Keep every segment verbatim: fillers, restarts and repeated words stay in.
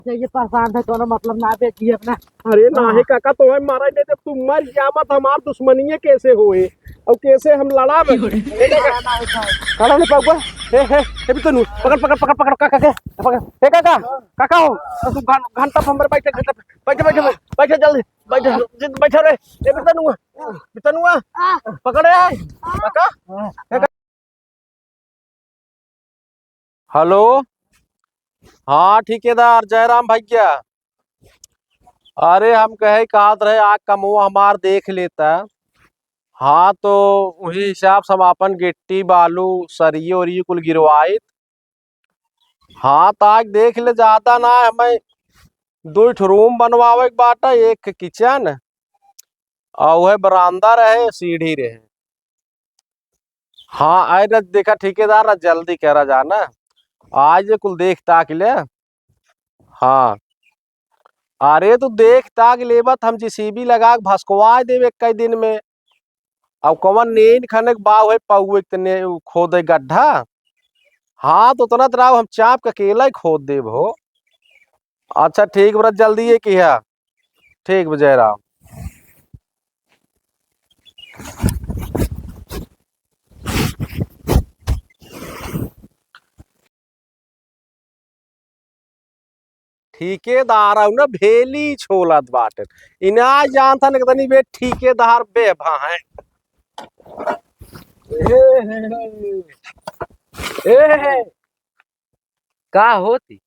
जाइए, परेशान है, कोनो मतलब ना बेचिए अपना। अरे हाँ। नाहीं काका, तोहैं मारा नहीं, जब तू मर जा मत, हमार दुश्मनिये कैसे होए और कैसे हम लड़ा बे? खड़ा नहीं पाऊंगा। हे, हे, हे, बितनु, पकड़, पकड़, पकड़, पकड़, काका के, पकड़। हे काका, काका हो, तू घं-, घंटा भर बैठे, घंटा, बैठे, बैठे, बैठे, जल्दी, बैठे, बैठे रे, हे बितनुआ, बितनुआ, पकड़ रे, काका, काका। हेलो, हाँ ठेकेदार जयराम भैया, अरे हम कहे कहत रहे, आ कमवा हमार देख लेता। हाँ, तो वही हिसाब से हम आपन गिट्टी, बालू, सरिये उरिये कुल गिरवाइत। हाँ, तो आज देख ले, ज्यादा ना है, हमें दुइ ठो रूम बनवावे के बाटा, एक किचन और वह बरामदा रहे, सीढ़ी रहे। हाँ, अरे देखा ठेकेदार, ना जल्दी करा जा ना, आज ये कुल देख ताक ले। हाँ, अरे तू देख ताक लेबत, हम जेसीबी लगा के भसकवा देब एक कई दिन में। अब कवन नीन खने के बाव है, पौवे के तने उ खोदे गड्ढा। हाँ, तो उतना तरह हम चाप के अकेला ही खोद देब हो। अच्छा ठीक बा, जल्दी ये किहा। ठीक बा जयराम। ठेकेदार अउ न भेली छोलत बाटे। इना जानता न कितनी बे ठेकेदार बे भाई। ए, ए, ए, का होती?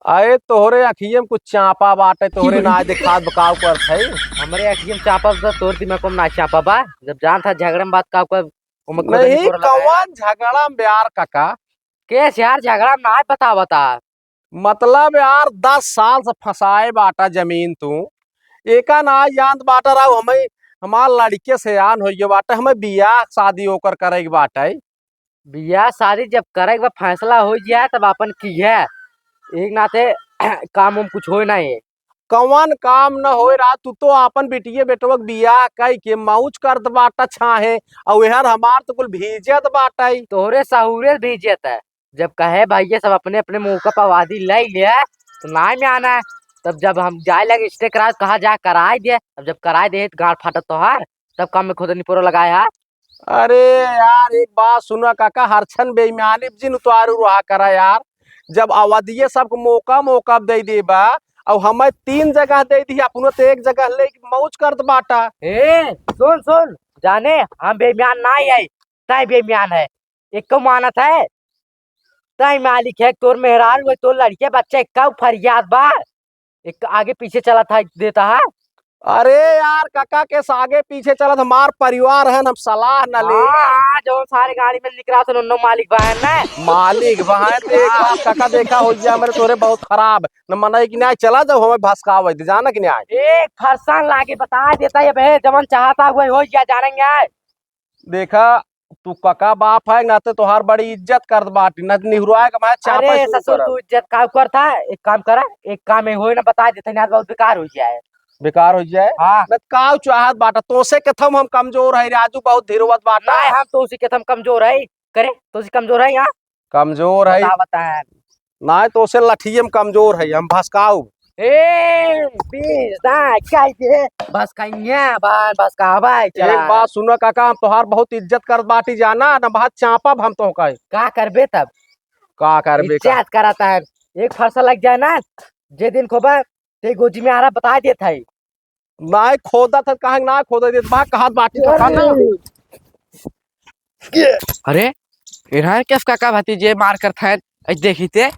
अरे तोहरे अखिये में कुछ चापा बाटे, तोहरे ना दिखात बकाव करत है। हमरे अखिये में चापा बा, तोर दिमाग में ना चापा बा। जब जानता झगड़े में बात का कर, ओमे खुद नहीं, निपोरा लगाया। कौन झगड़ा में बे यार काका? केस यार झगड़ा में ना बतावता। मतलब यार, दस साल से फंसाए बाटा जमीन तू, एका ना जानत बाटा राव, हमें, हमार लड़के सयान होइगे बाटे, हमें बियाह शादी ओकर करे के बाटे। बियाह शादी जब करे के बा, फैसला हो जाए तब आपन किहे, एक नाते काम उम कुछ होए ना है। कवन काम न होए राव, तू तो आपन बिटिये बेटवा के बियाह कई के मौज करत बाटा छाहे, अउ एहर हमार तो कुल भीजत बाटे। तोहरे सहूरे भीजत है। जब कहे भैया सब अपने अपने मौका पर आबादी ले ले, तो ना में आना है। तब जब हम जाए लगे स्टे करा, कहा जा कराए दे, अब जब कराए दे तो गांड फाटत तोहार, तब काम में खुद निपोरो लगाए है। अरे यार, एक बात सुना काका, हर छन बेईमानी जिन उतारू रहा करा यार। जब अवधिये सबके मौका, मौका दे देबा, अउ हमें तीन जगह दे दी, अपनो तो एक जगह ले मौज करत बाटा। ए, सुन, सुन, जाने, हम बेईमान ना है, तय बेईमान है। एक मानत है, तय मालिक है, तोर मेहरारू है, तोर लड़के बच्चे, का फरियाद बा? एक आगे पीछे चला था, देता है। अरे यार, काका के आगे पीछे चलत हमार परिवार है, हम सलाह न ले। हाँ, हाँ, जो सारे गाड़ी में निकला तो नन्नो मालिक बा है ना। मालिक बा है, तो एक बात काका देखा हो गया, मेरे तोरे बहुत खराब न मनाई कि नहीं, चला जाओ, हमें भसकावे दे, जाना कि नहीं आए। एक फरसान लागे बता देता है, बे, जवन चाहता है, वही हो गया, जानेंगे। देखा, तू काका बाप है, ना तो तोहार बड़ी इज्जत करत बाटी, ना निहुराए के मारे चापे अरे शुरू ससुर, करब। तू इज्जत का करत है? एक काम करा, एक काम में होए ना, बता देते ना, बहुत बेकार हो जाए। बेकार हो जाए? हाँ। ना काउ चाहत बाटा, तोसे के थम हम कमजोर है, राजू बहुत धिरवत बाटा। नहीं, हम तो उसी के थम कमजोर है। करे, तो उसी कमजोर है यहाँ। कमजोर है। बता, बता। नाहीं, तोसे लठिये में कमजोर है, हम भसकाऊ। ए, बीस, ना, क्या ये? भसकइया, बान, भसकावा, चला। एक बात सुनो काका, हम तोहार बहुत इज्जत करत बाटी जाना, ना बात चापब हम तोहका। का करबे तब? का करबे का? इज्जत करत है। एक फरसा लग जाए ना, जे दिन खोबा, ते गोजी में आरा बता देत है। नाहीं खोदत है, कहाँ नाहीं खोदे देत बा, कहत बाटी तो खा ना। अरे, इन्हें केस काका भतीजे मार करत हैं, ऐ देखी ते।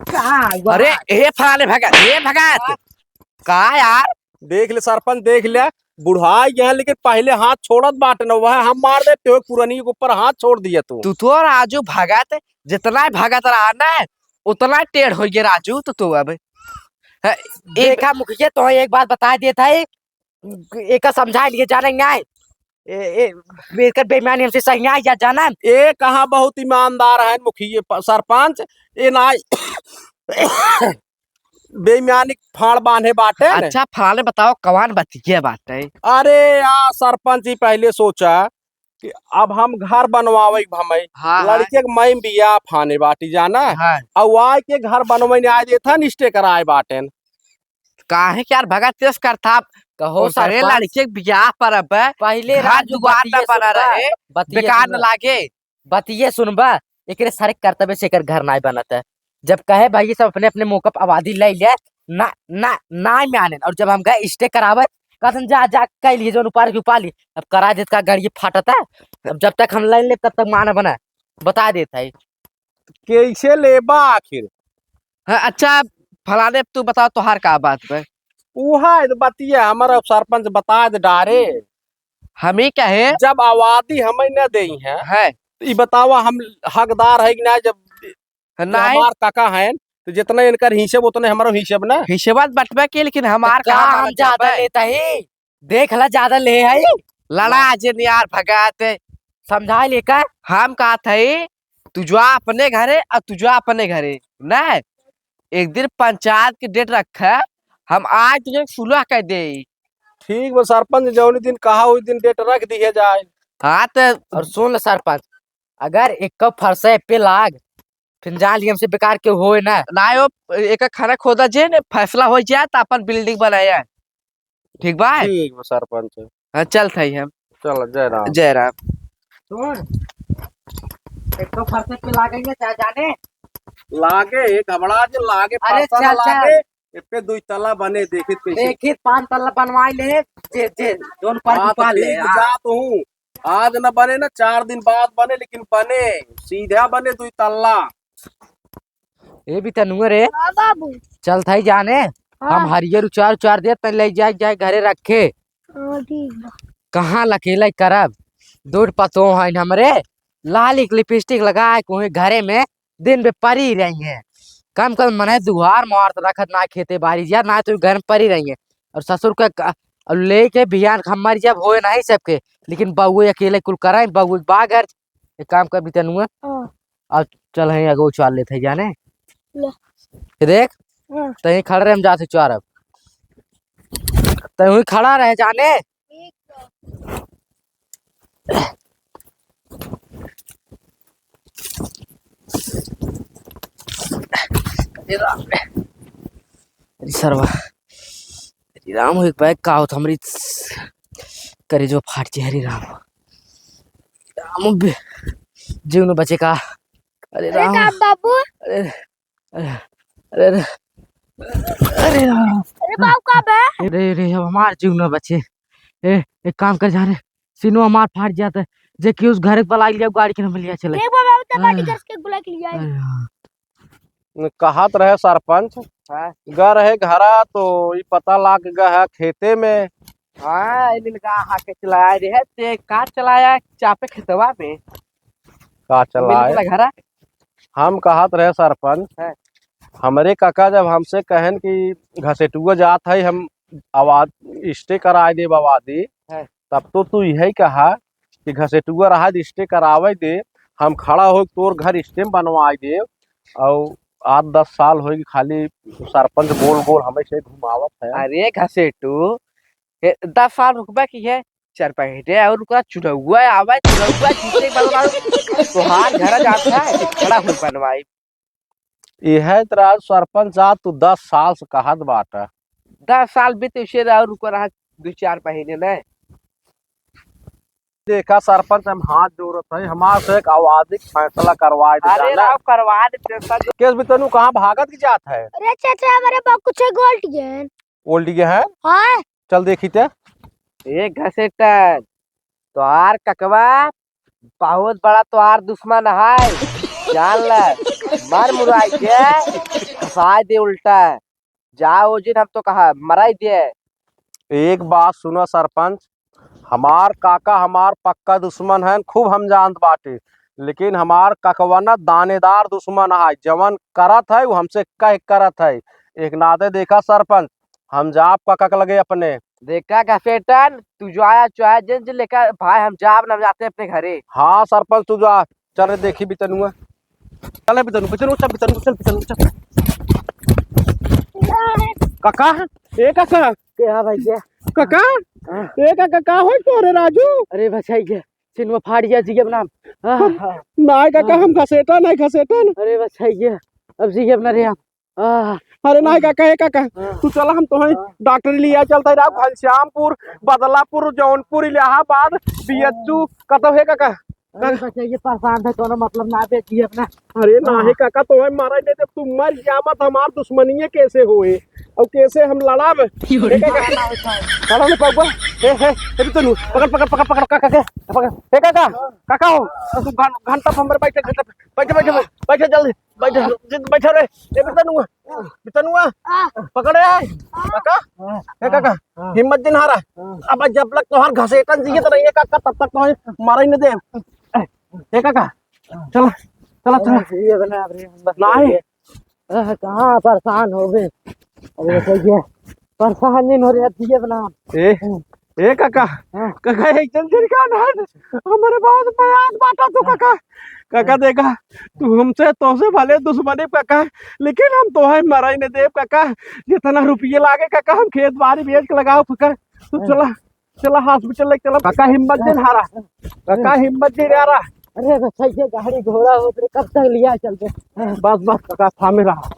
का हुआ? अरे, ए फलाने भगत, ए भगत। का यार? देख ले सरपंच, देख ले, बुढ़ाई गया, लेकिन पहले हाथ छोड़त बाटे न, वह हम मार दे, तो पुरानी के ऊपर हाथ छोड़ दिया तू। तू तो राजू भगत, जितना भगत रहा ना, उतना टेढ़ हो गया राजू, तो तू अब। है, एक देखा मुखिया, तो एक बात बता देता है, एका समझा लिए जाने नहीं। ए, ए, एकर बेईमानी हमसे सही नहीं जा, जाना। ए कहाँ बहुत ईमानदार है मुखिया प-, सरपंच, ए ना बेईमानी फाड़ बांधे बाटे न। अच्छा, फाड़े बताओ, कवान बतिया बाटे? अरे यार, सरपंच जी पहले सोचा कि अब हम घर बनवावे के भमई, हाँ, हाँ। लड़के के मई बियाह फाने बाटी जाना, हाँ। अउ आए के घर बनवे ने आए देथन, स्टे कराए बाटेन। काहे के यार भगत तेज करता? कहो और करे सरपंच, लड़के के बियाह पर अब पहिले घर राजू दुआर बतिये ना बना सुनबा, रहे, बतिये बेकार न सुनबा। लागे। बतिये सुनबा, एकरे सारे करतबे से एकर घर नाय बनत है। जब कहे भाई सब अपने अपने मौका पर आबादी ले ले, ना, ना, ना मानेन। और जब हम गए स्टे करावे, कहतन जा, जा, कह लिए जौन उपार के उपा ली। अब करा देत का गाड़ी फाटत है। अब जब तक हम लाइन लेब तब तक माने बना, बता देत है। कैसे लेबा आखिर? हाँ, अच्छा, फलाने, तू बताओ, तोहार का बात बा? उहा तो बतिया हमारा सरपंच बता दे डारे। हम ही कहे? जब आबादी हमें न देई है, है। तो ई बतावा, हम हकदार है कि ना? जब नहीं। हमार काका हैं, तो जितना इनकर हिसाब, उतने हमारो हिसाब ना। हिसाब बटबे के, लेकिन हमार तो का कहाँ हम मानत ज्यादा जाबे? लेता ही? देख ला, ज्यादा ले आई। लड़ा जिन यार भगत। समझा ले का? हम कहत हई, तू जा अपने घरे और तू जा अपने घरे। नहीं, एक दिन पंचायत के डेट रखा, हम आज तुझे सुलह कर दे। ठीक बा सरपंच, जौनी दिन कहा उस दिन डेट रख दिया जाए। हाँ तो और सुन ले सरपंच, अगर एक फरसे पे लाग, फिर जान ली हमसे बेकार क्यों होए ना। ना हो, एक खाना खोदा जे ने फैसला हो जाए तो अपन बिल्डिंग बनाया। ठीक बा? ठीक बा सरपंच। हाँ, चल थाई हम। चल, जय राम। जय राम। सुन, एक तो फरसे पे लागेंगे, जा जाने। लागे, एक घबरा जे लागे, अरे, फरसा चल, लागे। चल। ए पे दुई तल्ला बने, देखित कैसे। देखित पाँच तल्ला बनवाई ले, जे, जे, जोन पर हाँ, तो पा ले, ठीक, हाँ। जा तो हूँ। आज न बने ना, चार दिन बाद बने, लेकिन बने, सीधा बने दुई तल्ला। ए भी तनुआ रे। हाँ बाबू। चल थाई जाने, हाँ। हम हरियर उचार उचार देत तनी ले जाए, जाए घरे रखे। हाँ, ठीक बा। कहाँ अकेला करब? दूर पतो है हमरे, लाल एक लिपस्टिक लगा के वहीं घरे में दिन भर परी रही है। कम कम मने दुहार मुहार तो रखत ना खेते बारी जा, ना तो घर में परी रही है। और ससुर का क-, और लेके बिहान हम मर जब होए नहीं सबके, लेकिन बउए अकेले कुल कराए, बउए बा घर। एक काम कर बितनुआ, हाँ। अब चल है अगो चाल लेते है जाने। ले। ये देख, हाँ। तहीं खड़ा रहे, हम जाते चार अब। तहीं खड़ा रहे जाने। ठीक बा। अरे राम रे। अरे सरवा। अरे राम, एक बैग का होत हमरी करेजो फाट जे, हरे राम। राम बे-, जीव न बचे का? अरे अरे राम। का बाबू? अरे, अरे, अरे, अरे। अरे राम। अरे बाबू का बे? अरे रे, अब हमार जीव न बचे। ए, एक काम कर जा रे, सीनो हमार फाट जात है, जे कि उस घर के बुला लिया, गाड़ी के न मिलिया चले। देख बाबा, उतना हाँ। बाटी करके बुला के लिया है। अरे हाँ। कहत रहे सरपंच, हाँ। ग रहे घरा तो ई पता लाग ग है खेते में। हाँ, ई नीलगा हाँ के चलाए रहे, ते का चलाया चापे खेतवा में? का चलाए? मिल घरा? हम कहत रहे सरपंच, हाँ। हमरे काका जब हमसे कहन कि घसेटुआ जात है, हम आवाज स्टे कराए देब आबादी, हाँ। तब तो तू यही कहा कि घसेटुआ रहा दे, स्टे करावे दे, हम खड़ा हो तोर घर स्टे में बनवाए दे। और आठ दस साल होई कि खाली सरपंच गोल गोल हमें से घुमावत है। अरे घसेटू, ए, दस साल रुकबा की है, चार पैकेट है और रुका, चुनौआ आवे, चुनौआ जीते के बाद तोहार घर जात है, खड़ा हो बनवाई। इहे त राज सरपंच साहब, तू दस साल से कहत बाटा। दस साल बीते, उसे रहा, रुको रहा दो चार महीने ने। देखा सरपंच, हम हाथ जोड़त है, हमार से एक आवाजिक फैसला करवा दे अरे जाना। राव, करवा दे फैसला। केस भी तनु कहाँ भागत की जात है? अरे चाचा, हमारे पास कुछ गोल्ड गए। ओल्ड के है? हाँ। चल देखी ते। ए घसेटन, तोहार ककवा बहुत बड़ा तोहार दुश्मन है, जान ले, मर मुराई के फंसाए दे उल्टा, जा ओ जिन हम तो कहा मराई दे। एक बात सुनो सरपंच, हमार काका हमार पक्का दुश्मन है, खूब हम जानत बाटी, लेकिन हमार ककवा ना दानेदार दुश्मन है, जवन करत है वो हमसे कह करत है। एक नाते देखा सरपंच, हम जाब काका के लगे अपने। देखा घसेटन, तू जो आया चाहे जिन जिन लेकर भाई, हम जाब ना, हम जाते अपने घरे। हाँ सरपंच, तू जा, चल रे देखी बितनुआ। चल रे बितनु, बितनु, चल बितनु, चल बितनु, चल। काका, ए काका। के हाँ भाई, के? काका, हाँ। ए काका, का होई तोरे राजू? अरे बचाई के, चिन्हवा फाड़ गया, जियब ना हम। आह, नाहीं काका, हम घसेटन है, घसेटन। अरे बस है ये, अब जियब ना रे हम। आह। अरे नाहीं काका, हे काका, हाँ। तू चला, हम तोहई हाँ। डॉक्टरी लिया चलता है, घनश्यामपुर, बदलापुर, जौनपुर, इलाहाबाद, बीएचयू, कतौ हे काका? अरे बच्चा, ये परेशान है, कोनो मतलब ना, बेटी अपना। अरे हाँ। नाहीं काका, तोहई मरई नहीं देब, तू मर जाबा त हमार दुश्मनिये कैसे होए? अउर कैसे हम लड़ब? हे काका, लड़ा नहीं पाउबा। हे, हे, हे, तू पकड़, पकड़, पकड़, पकड़, काका के, पकड़। हे काका, काका हो, तू घं-, घंटा भर बैठे, घंटा, बैठे, बैठे, बैठे, जल्दी, बैठे, जल्दी बैठे रे। ए, बितनुआ, बितनुआ, पकड़ रे, काका, हे काका, हिम्मत जिन हारा। अब जब तक तोहार घसेटन जियत रही है काका, तब तक तोहई मरई नहीं देब। हे काका, चला, चला, चला। ये बना, अरे, हम बस नाहीं। आह, कहाँ परेशान हो गए? अरे, सही है। परेशान नहीं हो रहे, अब जियब ना। ए, ए काका, हाँ। काका, एक जन झिड़का ना, हमरे बहुत मयाद बाटा तू, काका। काका, देखा, तू हमसे, तोसे भले दुश्मनी, काका, लेकिन हम तोहई मरई नहीं देब, काका। जितना रुपये लागे, काका, हम खेत बारी बेच के लगाओ, काका। तू हाँ। चला, चला, hospital लेके चला। काका, हिम्मत जिन हारा। काका, हिम्मत जिन हारा। अरे, बस, ये गाड़ी घोड़ा हो, फिर कब तक लिया चलते? बस, बस, काका, थामे रहा।